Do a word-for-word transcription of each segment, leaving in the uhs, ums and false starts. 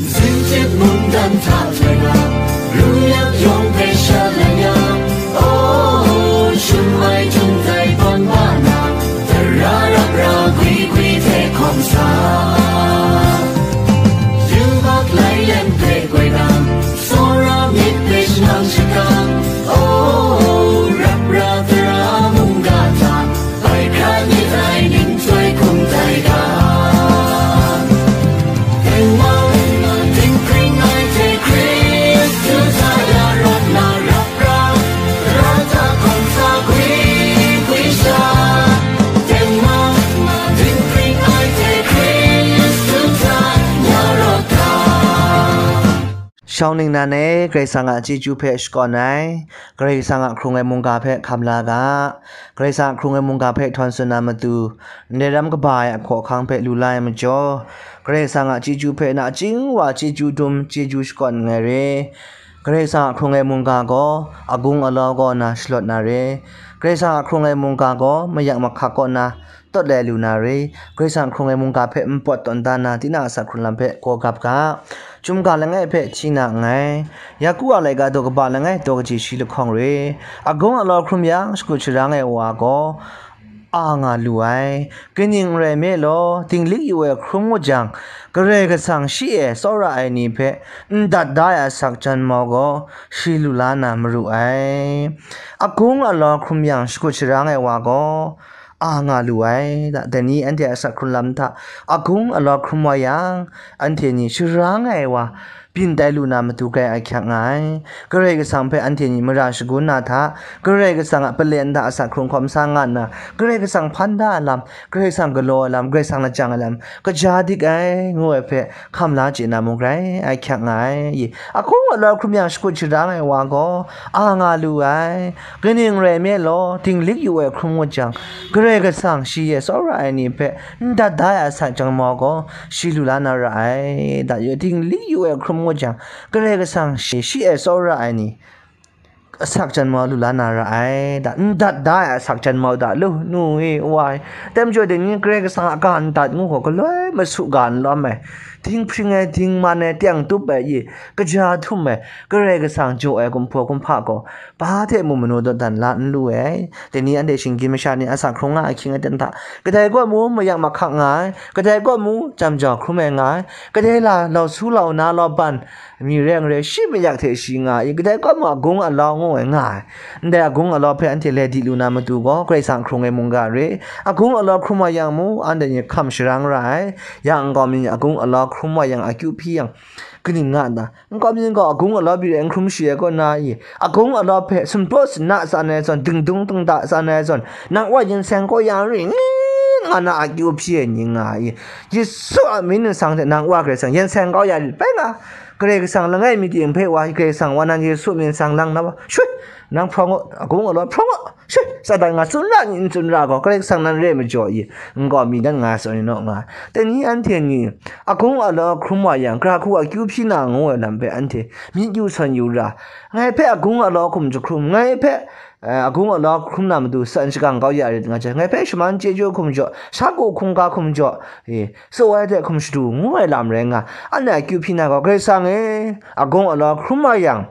Zingchit mungdan hta htoi na, ru yak yawng hpe shalai ya, oh, shun ai jun dai ban ba na, tara rap ra gwi gwi hte hkawm sa. Yubak lai lem hpe goi na, tsawra myit hpe shanang shakang, oh, rap ra tara mungga hta, bai hkra myit ai ning chyoi hkum tai ga. Tengman, dinghpring ai hte Hkristu hta ya rawt na rap ra, tara hta hkawm sa gwi gwi sha. Tengman, dinghpring ai hte Hkristu hta ya rawt ga. Shawng ningnan e, Karai Kasang a chyeju hpe shakawn ai, Karai Kasang a hkrung ai mungga hpe hkam la ga. Karai Kasang a hkrung ai mungga hpe htawn tsun na matu, ndai ram kaba ai a hkawhkang hpe lu la ai majaw, Karai Kasang a chyeju hpe nachying wa chyeju dum, chyeju shakawn nngai re. Karai Kasang a hkrung ai mungga gaw agung alau kaw na shalawt na re. Karai Kasang a hkrung ai mungga gaw mayak mahkak kaw na tawt lai lu na re. Karai Kasang a hkrung ai mungga hpe npawt tawn da na, tinang a asak hkrung lam hpe gaw gap ga. Chyum ga langai hpe hti na nngai. Yaku a laika daw kaba langai daw kaji shi lahkawng re. Agung alau hkrum yang, shakut sharang ai wa gaw a nga lu ai. Kaning n rai nme law, dinglik yu ai hkrum ngut jang, Karai Kasang shi e tsawra ai ni hpe n dat da ai asak jan mau gaw, shi lu la na maru ai. Agung alau hkrum yang, shakut sharang ai wa gaw a nga lu ai. Da, dai ni anhte a asak hkrung lam hta agung alau hkrum wa yang, anhte ni sharang ai wa byin tai lu na matu grai ahkyak nga ai. Karai Kasang hpe anhte ni mara shagun na hta, Karai Kasang a palen hta asak hkrung hkawm sa nga nna, Karai Kasang hpan da ai lam, Karai Kasang galaw ai lam, Karai Kasang lajang ai lam, kaja dik ai, ngu ai hpe hkam la chye na mung grai ahkyak nga ai. Agung alau hkrum yang, shakut sharang ai wa gaw a nga lu ai. Kaning rai nme law, dinglik yu ai hkrum ngut jang, Karai Kasang shi e tsawra ai ni hpe n dat da ai asak jan mau gaw, shi lu la na ra ai. Da, dinglik yu ai hkrum ngut jang, Karai Kasang shi, shi e tsawra ai ni asak jan mau lu la na ra ai. Da, n dat da ai asak jan mau da lu, nu e, wa e. Dai majaw, dai ni Karai Kasang a ga n dat ngu gaw, galoi masu ga n lawm ai, dinghpring ai, dingman ai, teng tup ai, i, kaja htum ai, Karai Kasang jaw ai kumhpaw kumhpa gaw, ba hte mung manu dawdan la n lu ai. Dai ni anhte shinggyim masha ni asak hkrung nga ahkying aten hta, kadai kaw mu mayak mahkak nga ai, kadai kaw mu jam jau hkrum ai nga ai, kadai la lau su lau na law ban, mi reng re shi mayak hte shi nga ai, kadai kaw mu agung alau ngu ai nga ai. Ndai agung alau hpe anhte lai di lu na matu gaw, Karai Kasang hkrung ai mungga re. Agung alau hkrum wa yang mu, anhte ni hkam sharang ra ai. Ya nkau mi ni agung alau hkrum wa yang, akyu hpyi yang, kaning nga nna, nkau mi gaw agung alau byi re n hkrum shi ai kaw na i, agung alau hpe sumpraw suna san ai zawn, dingdung dingda san ai zawn, nang wa yin seng kaw ya ring nga na akyu hpyi ai ni nga i, Yesu a myit nsang hte nang wa Karai Kasang yin seng kau ya rit bai nga. Karai Kasang langai mi ting hpe wa, Karai Kasang wa nang Yesu myit nsang lang na wa, shui, nang hprawng u, agung alau hprawng u, shui, Satan nga tsun ra ni n tsun ra gaw, Karai Kasang nan re majaw i, nkau mi dan nga ai zawn ni naw nga. Dai ni anhte ni, agung alau hkrum wa yang, gara hku akyu hpyi na ngu ai lam hpe anhte myit yu sawn yu ra, ngai hpe agung alau hkum jahkrum, ngai hpe, eh, agung alau hkrum na matu san shakang kau ya rit nga jang, ngai hpe shaman chyeju hkum jaw, shagu hkungga hkum jaw, eh, tsaw ai hte hkum shadu ngu ai lam rai nga, anhte akyu hpyi na gaw, Karai Kasang e, agung alau hkrum wa yang,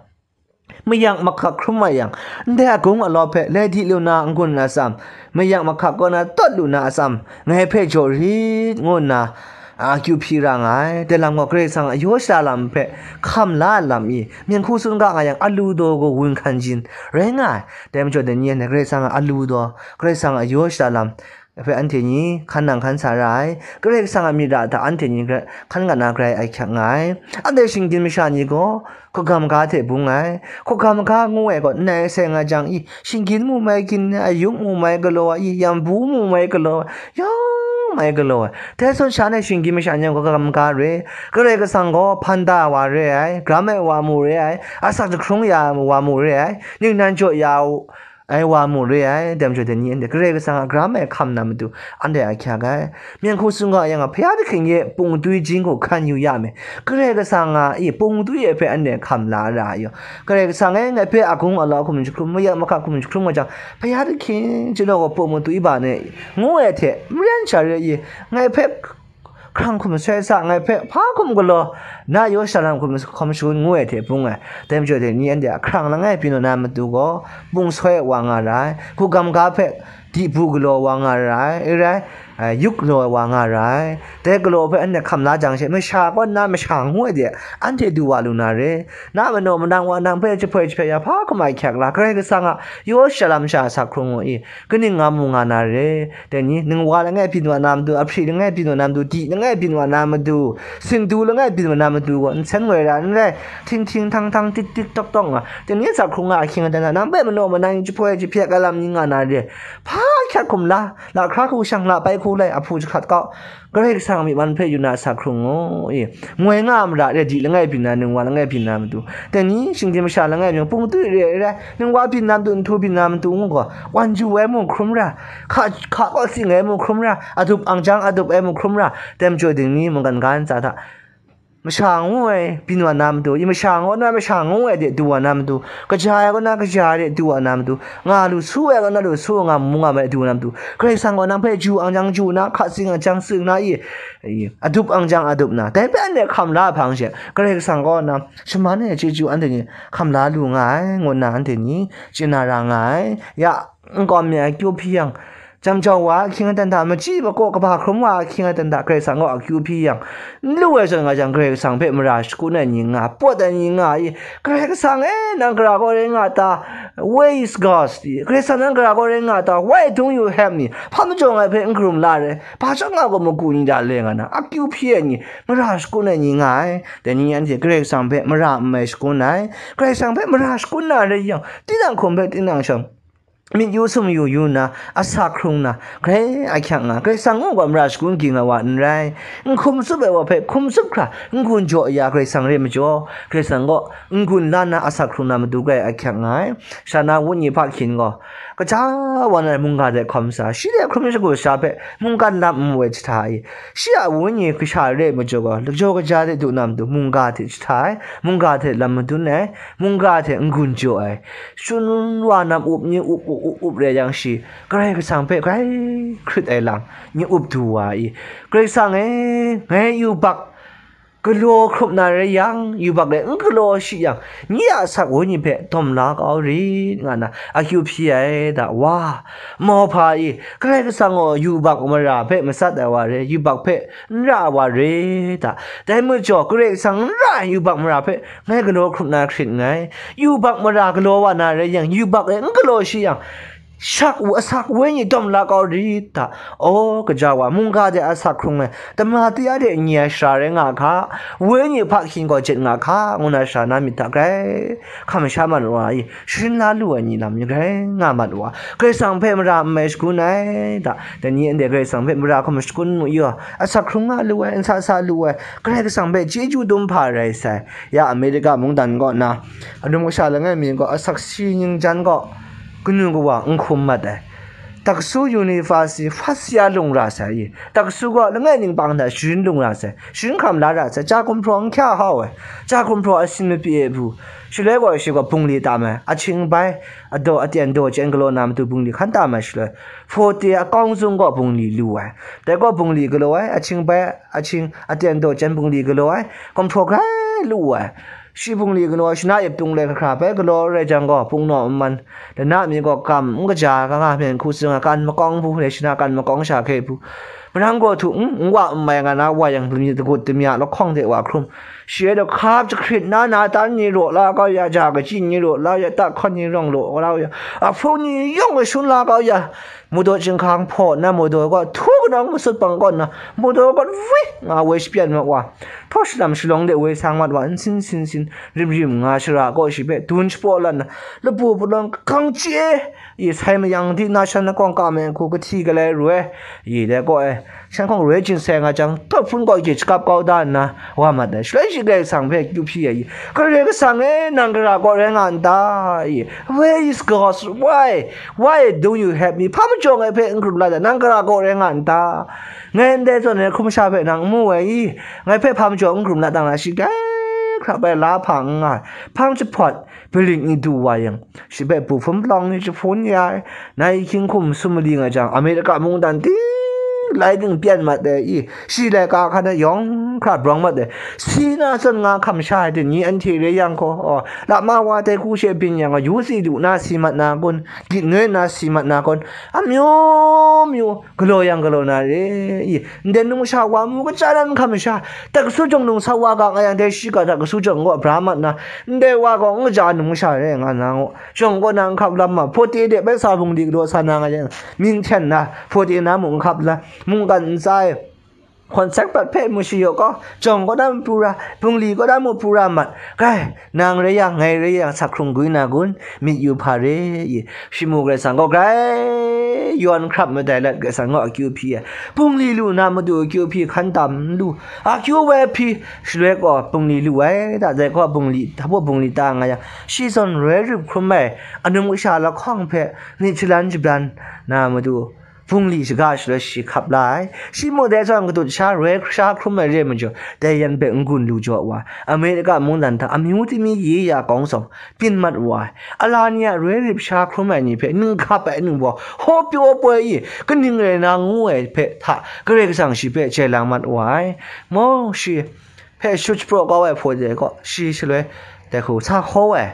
mayak mahkak hkrum wa yang, ndai agung alau hpe lai di lu na n-gun atsam, mayak mahkak kaw na tawt lu na atsam, ngai hpe jaw rit ngu nna, akyu hpyi ra nga ai. Dai lam gaw Karai Kasang a yaw shada lam hpe hkam la ai lam i, myen hku tsun ga nga yang, alu daw gaw wun hkan jin rai nga ai. Dai majaw, dai ni anhte Karai Kasang a alu daw, Karai Kasang a yaw shada lam hpe anhte ni hkan nang hkan sa ra ai. Karai Kasang a myit ra hta anhte ni gra-, hkan nga na grai ahkyak nga ai. Anhte shinggyim masha ni gaw hkugam ga hte bung ai. Hkugam ga ngu ai gaw, nnai seng a jang i, shinggyim mu mai gin ai, ayung mu mai galaw ai, yambu mu mai galaw ai, yawng mai galaw ai. Dai zawn sha na shinggyim masha ni gaw hkugam ga re, Karai Kasang gaw hpan da ai wa re ai, gram ai wa mu re ai, asak jahkrung ya ai wa mu re ai, ningnan jaw ya ai wa mu re ai. Dai majaw, dai ni anhte Karai Kasang a gram ai hkam na matu anhte ahkyak ai. Myen hku tsun ga yang, Hpya dahkying e pung tui jin gaw hkan yu ya me. Karai Kasang a i pung tui e hpe anhte hkam la ra ai yaw, Karai Kasang e, ngai hpe agung alau hkum jahkrum, mayak mahkak hkum jahkrum nga jang, Hpya dahkying, jinaw gaw pung tui ba ne, ngu ai hte maren sha re i, ngai hpe hprang hkum soi sa ngai hpe hpa hkum galaw, na Yerusalem hkum hkawm shangun ngu ai hte bung ai. Dai majaw dai ni anhte a hkrang langai byin wa na matu gaw, bung soi wa nga ra ai, hkugam ga hpe di bu galaw wa nga ra ai, e rai, yuk galaw wa nga ra ai. Dai galaw hpe anhte hkam la jang she, masha kaw nna masha ngu ai de, anhte du wa lu na re. Na manaw manang wa nang hpe jahpoi jahpya ya hpa hkum ai hkyak la, Karai Kasang a Yerusalem sha asak hkrung u i, kaning nga mu nga na re. Dai ni, ningwa langai byin wa na matu, ahpri langai byin wa na matu, di langai byin wa na matu, singdu langai byin wa na matu gaw, nsen ngoi ra n rai, hting hting htang htang, tik tik tawk tawk nga, dai ni asak hkrung nga ahkying adan hta, nang hpe manaw manang jahpoi jahpyak ai lam ni nga na re. Hpa hkyak hkum la, lahkra hku shang, la pai hku lai, ahpu jahkrat kau, Karai Kasang a myi man hpe yu na asak hkrung u i, ngoi nga a mara re, di langai byin na, ningwa langai byin na matu. Dai ni, shinggyim masha langai mying pung tui re ai rai, ningwa byin na matu, nhtu byin na matu ngu gaw, wan ju ai mu hkrum ra, hka, hka kaw tsing ai mu hkrum ra, adup angjang adup ai mu hkrum ra, dai majaw dai ni mungkan ga ntsa hta, masha ngu ai byin wa na matu, i masha ngu na masha ngu ai de du wa na matu, kaja ai kaw na kaja ai de du wa na matu, nga lu su ai kaw na lu su, nga mu nga ma ai du wa na matu, Karai Kasang gaw nang hpe ju angjang ju na, hka tsing angjang tsing na i, i, adup angjang adup na, dai hpe anhte hkam la ai hpang she, Karai Kasang kaw na shaman ai chyeju anhte ni hkam la lu nga ai, ngu nna anhte ni chye na ra nga ai. Ya, n kawm mi ai akyu hpyi yang, jam jau wa ahkying adan hta, machyi makaw kaba hkrum wa ahkying adan hta, Karai Kasang gaw akyu hpyi yang, n lu ai zawn nga jang, Karai Kasang hpe mara shakun ai ni nga, pawt ai ni nga i, Karai Kasang e, nang gara gaw rai nga ta? Where is God? Karai Kasang, nang gara gaw rai nga ta? Why don't you help me? Hpa majaw ngai hpe n karum la re? Hpa chyawm nga gaw magu ni da le nga na, akyu hpyi ai ni, mara shakun ai ni nga ai. Dai ni anhte Karai Kasang hpe mara n mai shakun ai. Karai Kasang hpe mara shakun na rai yang, tinang hkum hpe tinang shawng, myit yu sum yu yu nna, asak hkrung nna, grai ahkyak nga, Karai Kasang gaw mara shakun ging ai wa n rai. N hkum tsup ai wa hpe hkum tsup hkra, n-gun jaw ya Karai Kasang re majaw, Karai Kasang gaw n-gun la nna asak hkrung na matu grai ahkyak nga ai. Sha na Wenyi hpahkyin gaw, kaja wa na mungga de hkawm sa, shi de hkrum shagu sha hpe mungkan lam n woi jahta i, shi a Wenyi kasha re majaw gaw, lajau kaja de du na matu mungga hte jahta ai, mungga hte lam madun ai, mungga hte n-gun jaw ai, shun wa nam up, nye up up up up rai yang shi, Karai Kasang hpe grai hkrit ai lam, nye up du wa i, Karai Kasang e, ngai yubak galaw hkrup na rai yang, yubak e n galaw shi yang, nye a asak Wenyi hpe dawm la kau rit, nga na akyu hpyi ai da wa. Mauhpa i, Karai Kasang gaw yubak mara hpe matsat ai wa re, yubak hpe n ra ai wa re da. Dai majaw, Karai Kasang n ra ai yubak mara hpe ngai galaw hkrup na hkrit nngai. Yubak mara galaw wa na rai yang, yubak e n galaw shi yang, shak u asak Wenyi dawm la kau rit da. Aw, kaja wa, mungga de asak hkrung ai, tamara tia de n-, nye ai sara rai nga hka, Wenyi hpahkyin gaw jet nga hka, ngu na sara na myit hta grai hkam sha mat wa i, sharin la lu ai ni lam ni grai nga mat wa. Karai Kasang hpe mara n mai shakun ai da. Dai ni anhte Karai Kasang hpe mara hkum shakun mu yaw, asak hkrung nga lu ai, n sa sa lu ai, Karai Kasang hpe chyeju dum hpa rai sai. Ya Amerika mungdan kaw na, anum kasha langai mi gaw asak si ning jan gaw, kanu kawa n hkum mat ai. Taksu University first year lung ra sai i, Taksu gaw langai ning pang hta sharin lung ra sai, sharin hkam la ra sai, ja gumhpraw n hkya hau ai, ja gumhpraw asin mapyi ai bu, shaloi gaw shi gaw bungli tam ai, ahkying bai, adaw aten daw chyen galaw na matu bungli hkan tam ai shaloi, Forte a kawng zung gaw bungli lu ai, dai gaw bungli galaw ai, ahkying bai, ahkying aten daw chyen bungli galaw ai, gumhpraw grai lu ai. Shi bungli galaw ai, shana ip tung le hkra bai galaw rai jang gaw, hpung naw n man, lana mi gaw kam n kaja, ka nga hpyen hku tsun ai, kan makawng bu, le shana kan makawng sha hkye bu, marang gaw htu n, n wa n mai nga na, wa yang, dumi dagut dumi a lahkawng de wa hkrum, shi e daw hkap jahkrit na, na tan ni raw la kau ya, ja kachyi ni raw la ya, ta hkawn ni rawng law la ya, ahpung ni yawng e shun la kau ya, madaw chyinghkang hpaw nna, madaw gaw htu kanawng masut pang kaw nna, madaw gaw wi nga woi shapyan mat wa, htaw shalam shalawng de woi sang mat wa, nsin sin sin, rim rim nga shara gaw shi hpe dun shapaw lan nna, labu palawn kahkang chye, i sai mayang di na shan lakawng ka me hku kahti galai roi, i dai gaw e, shan hkawng roi jin sai nga jang, tawt hpun gaw gye shakap kau da nna, wa mat ai. Shaloi shi Karai Kasang hpe akyu hpyi ai, Karai Kasang e, nang gara gaw rai nga n ta? I, where is God? Why? Why don't you help me? Hpa majaw ngai hpe n karum la ta? Nang gara gaw rai nga n ta? Ngai ndai zawn ai hkrum sha hpe nang n mu ai i? Ngai hpe hpa majaw n karum la ta nga, shi grai hkra bai la hpa n nga ai. Hpang jahpawt, building ni du wa yang, shi hpe bu hpun palawng ni jahpun ya ai, nai hkying hkum sum mali nga jang, Amerika mungdan ting lai ding pyan mat ai i, shi laika hkan e yawng hkra brawng mat ai, si na zawn nga hkam sha ai ding ni anhte re yang gaw, oh, lama wa dai hku she byin yang gaw, yu si lu na si mat na kun, gyit noi na si mat na kun, amyu myu galaw yang galaw na re i, ndai numsha wa mu kaja nan hkam sha, tak su jawng nung sa wa ga nga yang, dai shi ga tak su jawng gaw bra mat na, ndai wa gaw n kaja numsha re nga na ngaw, jawng kaw na n hkap lam ma, hpawte de bai sa bungli galaw sa na nga yang, myin hten na, hpawte na mung n hkap la, mungkan ntsa e, hkawn sek pat hpe mu shi yaw gaw, jawng kaw na mu pru ra, bungli kaw na mu pru ra mat, kai, nang rai yang, ngai rai yang, sak hkrung gwi na kun, myit yu hpa re i, shi mu Karai Kasang gaw grai yawn hkrap madai lat, Karai Kasang gaw akyu hpyi ai, bungli lu na matu akyu hpyi hkan tam n lu, akyu woi hpyi, shaloi gaw bungli lu ai, da dai gaw bungli, hpa bungli ta nga yang, shi zawn roi rup hkrum ai, anum kasha lahkawng hpe myit shalan jabran na matu, bungli shaga shaloi shi hkap la ai. Shi mung dai zawn katut sha roi sha hkrum ai re ai majaw, dai yan hpe n-gun lu jaw wa ai. Amerika mungdan hta amyu tingmi ye ya kawng zawng byin mat wa ai. Ala ni a roi rip sha hkrum ai ni hpe ning hkap ai ningbaw, hpaw pyaw poi i, kaning rai na ngu ai hpe hta, Karai Kasang shi hpe jai lang mat wa ai. Maw shi hpe shut shapraw kau ai hpaw de gaw, shi shaloi dai hku sa hkaw ai,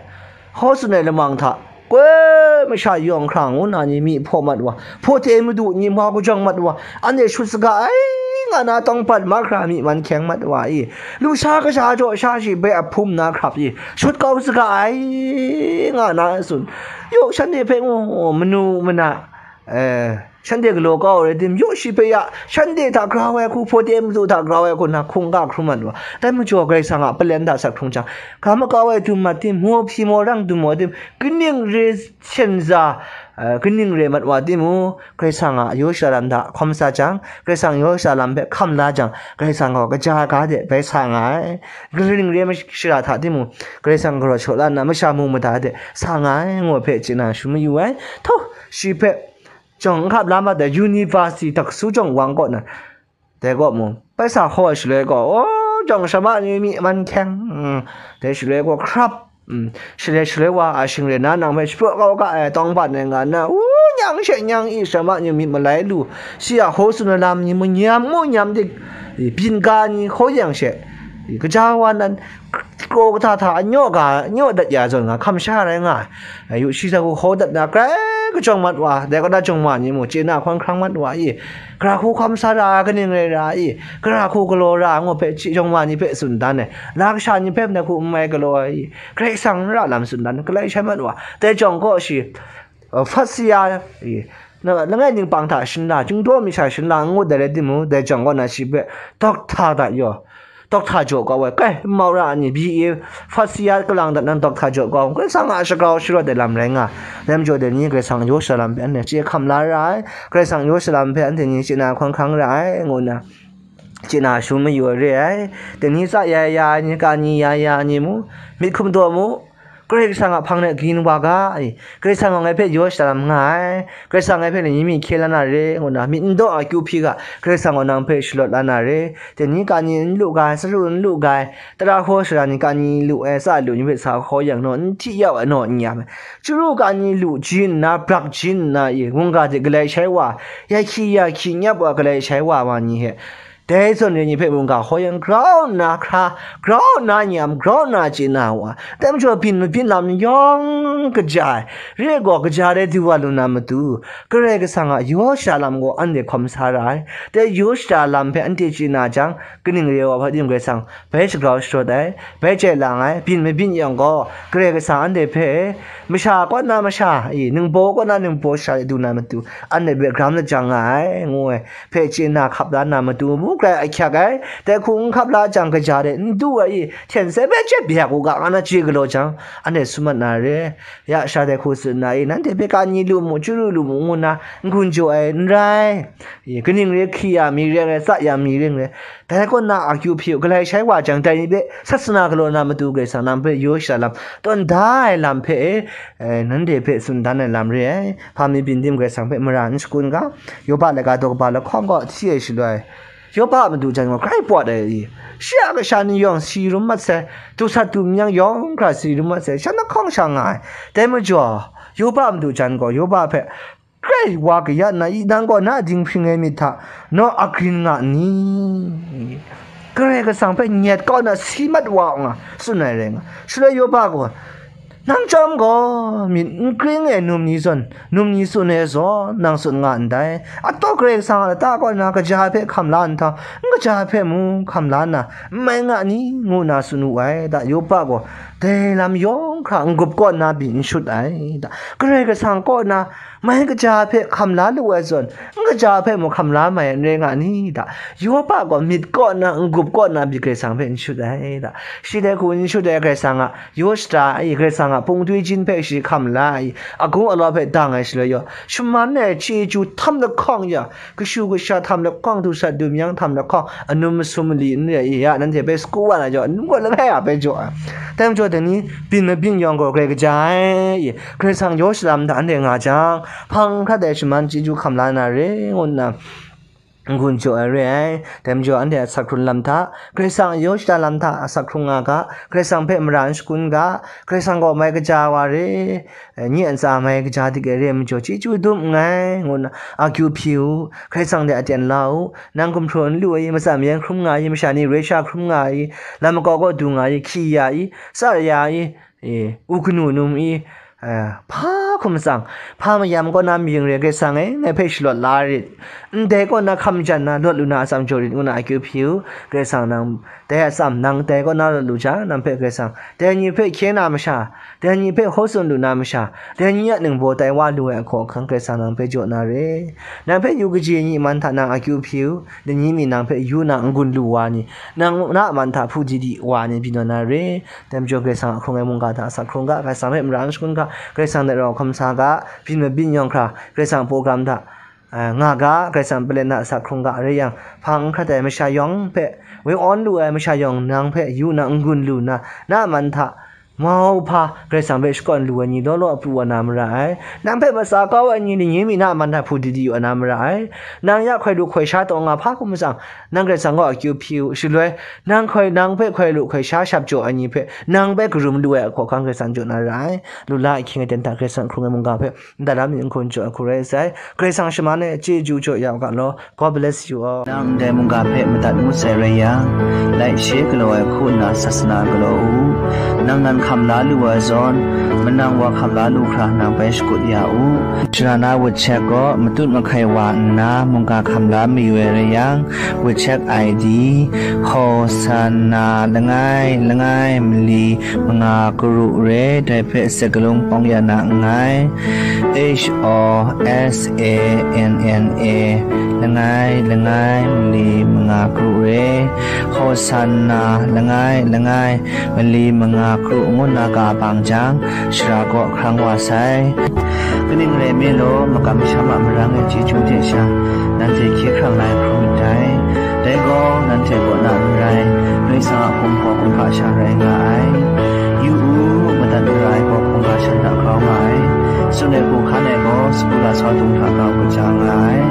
hkaw tsun ai lamang hta, koi masha yawng hkra ngu na ni myi hpaw mat wa, hpawte madu ni mau kajawng mat wa, anhte shut saga ai nga na tawng pat mahkra myi man hkyeng mat wa i, lusha kasha jaw sha shi bai a hpum na hkrap i, shut kau saga ai nga na tsun, yawk shanhte hpe ngu manu mana, eh, shanhte galaw kau ai rai tim, yaw shi hpe ya, shanhte hta grau ai hku, hpawte madu hta grau ai hku na hkungga hkrum mat wa. Dai majaw Karai Kasang a palen hta sat hkrung jang, ga makau ai dum mat tim, maw hpyi maw rang dum maw tim, kaning re shen za, eh, kaning re mat wa tim u, Karai Kasang a yaw shara lam hta hkawm sa jang, Karai Kasang yaw shara lam hpe hkam la jang, Karai Kasang gaw kaja ga de bai sa nga ai. Kaning re shara hta tim u, Karai Kasang galaw shaw la nna masha mu mada de sa nga ai, ngu hpe chye na shu mayu ai. Htaw, shi hpe jawng n hkap la mat ai, university taksu jawng wang kaw na, dai kaw mung, bai sa hkaw ai shaloi gaw, aw, jawng shama ni myi man hkyeng, mm, dai shaloi gaw hkrap, mm, shaloi shaloi wa a shing rai na nang hpe shapraw kau ga ai tawng bat ai nga nna, u, nyang she nyang i shama ni myit malai lu, shi a hkaw tsun ai lam ni mu nyam mu nyam dik, i, byin ga ni hkaw yang she, i, kaja wa nan, kraw kata hta anyaw ga, anyaw dat ya zawn nga hkam sha rai nga ai. Yu shi sa hku hkaw dat na, grai kajawng mat wa, dai kaw na jawng ma ni mu, chye na hkawn hkrang mat wa i, gara hku hkam sa ra, kaning rai ra i, gara hku galaw ra, ngu hpe chye jawng ma ni hpe tsun dan ai, la kasha ni hpe ndai hku n mai galaw ai i, Karai Kasang ra lam tsun dan, galai shai mat wa, dai jawng kaw shi, uh, Hpasiya i, na, langai ningpang hta shinla, Chyingdaw mi sha shinla, n ngut ai rai timung, dai jawng kaw na shi hpe, dokta hta yaw, dokta jaw kau ai, kai, mau ra ai ni, B A, Hpasiya kalang dat nang dokta jaw kau, Karai Kasang a shagrau sharawt ai lam rai nga, dai majaw dai ni Karai Kasang yaw shara lam hpe anhte chye hkam la ra ai, Karai Kasang yaw shara lam hpe anhte ni chye na hkawn hkrang ra ai, ngu nna, chye na shu mayu ai re ai, dai ni tsa ya ya ai ni, ka ni ya ya ai ni mu, myit hkum daw mu, Karai Kasang a hpang de kayin wa ga, i, Karai Kasang gaw ngai hpe yaw shara lam nga ai, Karai Kasang ngai hpe ni myi hkye la na re, ngu nna, myit n daw a kyu hpyi ga, Karai Kasang gaw nang hpe shalawt la na re, dai ni ka ni n lu ga ai, saru n lu ga ai, tara hkaw shara ni ka ni lu ai, tsa lu ni hpe sa hkaw yang naw, n hti yau ai naw n ya ai, chyaru ka ni lu ji nna, brak ji nna, i, mungga hte galai shai wa, ya hkyi ya hkyi nyap wa galai shai wa wa ni hte, dai zawn re ni hpe mungga hkaw yang grau nna hkra, grau nna nyam, grau nna chye na wa, dai majaw byin mabyin lam ni yawng kaja ai, re gaw kaja rai du wa lu na matu, Karai Kasang a yaw shara lam gaw anhte hkawm sa ra ai. Dai yaw shara lam hpe anhte chye na jang, kaning re ai wa hpa tim Karai Kasang bai shagrau sharawt ai, bai chye lang ai, byin mabyin yang gaw, Karai Kasang anhte hpe, masha kaw na masha, i, ningbaw kaw na ningbaw sha du na matu, anhte hpe gram lajang nga ai, ngu ai, hpe chye na hkap la na matu mu grai ahkyak ai, dai hku n hkap la jang kaja de n du ai, i, hten sai bai chyet byak u ga, nga na chye galaw jang, anhte sum mat na re, ya sha dai hku tsun na, i, nanhte hpe ka ni lu mu, chyaru lu mu, ngu nna n-gun jaw ai n rai, i, kaning re hkri ya mi ring rai, tsa ya mi ring rai, dai kaw na akyu hpyi u, galai shai wa jang, dai ni hpe sasana galaw na matu Karai Kasang nang hpe yaw shara lam, tawn da ai lam hpe, e, nanhte hpe tsun dan ai lam re ai. Hpa mi byin tim Karai Kasang hpe mara n shakun ga, Yoba laika daw kaba lahkawng kaw hti ai shaloi, Yoba a madu jan gaw grai pawt ai i, shi a kasha ni yawng si rum mat sai, du sat du myang yawng hkra si rum mat sai, shan lahkawng sha nga ai. Dai majaw, Yoba a madu jan gaw Yoba hpe grai wa kayat na, i nang gaw na dinghpring ai myit hta naw agrin nga n ni? Karai Kasang hpe nyet kau na si mat wa nga, tsun ai rai nga. Shaloi Yoba gaw, nang chyawm gaw, myit n kring ai num ni zawn, num ni tsun ai zawn, nang tsun nga ndai. Ataw Karai Kasang a lata kaw na kaja hpe hkam la nhtawm, n kaja hpe mung hkam la nna, n mai nga ni, ngu nna tsun wu ai. Da Yoba gaw, dai lam yawng hkra n-gup kaw nna pyi n shut ai. Da Karai Kasang kaw na mai kaja hpe hkam la lu ai zawn, n kaja hpe mung hkam la mai ai n rai nga ni? Da Yoba gaw myit kaw nna, n-gup kaw nna pyi Karai Kasang hpe n shut ai. Da shi dai hku n shut ai Karai Kasang a yaw shada ai, Karai Kasang a pungtui jin hpe shi hkam la ai, agung alaw hpe dang ai shaloi yaw, shaman ai chyeju htam lahkawng ya, kashu kasha htam lahkawng, dusat dumyang htam lahkawng, anum masum mali n re ai, ya, nanhte hpe sagu wa na jaw, anum gaw langai a hpe jaw ai. Dai majaw, dai ni byin mabyin yawng gaw grai kaja ai, Karai Kasang yaw shalam hta anhte nga jang, hpang hkrat ai shaman chyeju hkam la na re, ngu nna n-gun jaw ai re ai. Dai majaw, anhte a asak hkrung lam hta, Karai Kasang a yaw shada lam hta asak hkrung nga ga, Karai Kasang hpe mara n shakun ga, Karai Kasang gaw mai kaja wa re, eh, nye a ntsa mai kaja dik ai re ai majaw, chyeju dum nngai, ngu nna akyu hpyi u, Karai Kasang de aten la u, nang gumhpraw n lu ai, matsan mayan hkrum nga ai, masha ni roi sha hkrum nga ai, lam makau kaw du nga ai, hkyi ya ai, tsar ya ai, e, u kanu num i, eh, hpa hkum tsang, hpa mayam kaw na mying re, Karai Kasang e, ngai hpe shalawt la rit, ndai kaw na hkam jan na lawt lu na atsam jaw rit, ngu na akyu hpyi u, Karai Kasang nang, dai atsam nang dai kaw na lawt lu jang, nang hpe Karai Kasang, dai ni hpe hkye na masha, dai ni hpe hkaw tsun lu na masha, dai ni a ningbaw tai wa lu ai ahkaw ahkang Karai Kasang nang hpe jaw na re. Nang hpe yu kaji ni man hta nang akyu hpyi u, dai ni mi nang hpe yu na n-gun lu wa ni, nang na a man hta hpu di di wa ni byin nawn na re. Dai majaw, Karai Kasang a hkrung ai mungga hta asak hkrung ga, Karai Kasang hpe mara n shakun ga, Karai Kasang de rau hkam sa ga, byin mabyin yawng hkra, Karai Kasang a program hta, ah, nga ga, Karai Kasang a palem hta asak hkrung ga, rai yang, hpang n hkrat ai masha yawng hpe, woi awn lu ai masha yawng nang hpe yu na n-gun lu nna, na a man hta mau hpa Karai Kasang hpe shakawn lu ai ni law law a pru wa na mara ai. Nang hpe matsa kau ai ni, ni mi na a man hta hpu di di wa na mara ai. Nang ya hkoi lu hkoi sha taw nga hpa hkum matsang, nang Karai Kasang gaw akyu hpyi u, shaloi nang hkoi, nang hpe hkoi lu hkoi sha shap jaw ai ni hpe nang bai karum lu ai ahkaw ahkang Karai Kasang jaw na ra ai. Lu la ahkying aten hta Karai Kasang hkrung ai mungga hpe nta lam ning hkun jaw ai hku rai sai. Karai Kasang shaman e chyeju jaw ya u ga law. God bless you all. Nang ndai mungga hpe madat ngut sai rai yang, laishe galaw ai hku nna sasana galaw u. Nang nan hkam la lu ai zawn, manang wa hkam la lu hkra nang bai shakut ya u. Shara na WeChat gaw matut mahkai wa nna mungga hkam la mayu ai rai yang, WeChat I D, Hosanna langai langai mali manga karu re, dai hpe sakalung pawng ya na nngai. H O S A N N A, langai langai mali manga karu re, Hosanna langai langai mali manga karu ngu nna ka bang jang, shara kaw hkrang wa sai. Kaning rai nme law, makam masham a marang e chyeju hte sha, nanhte hkye hkrang la ai hkrum myit dai. Dai gaw, nanhte kaw na n rai, Karai Kasang a hpung hpaw kumhpa sha rai nga ai. Yu u, madat mara ai gaw hkungga shan hta grau nga ai. Tsun ai hku hkan ai gaw, sagu lasau dung hta grau kaja nga ai.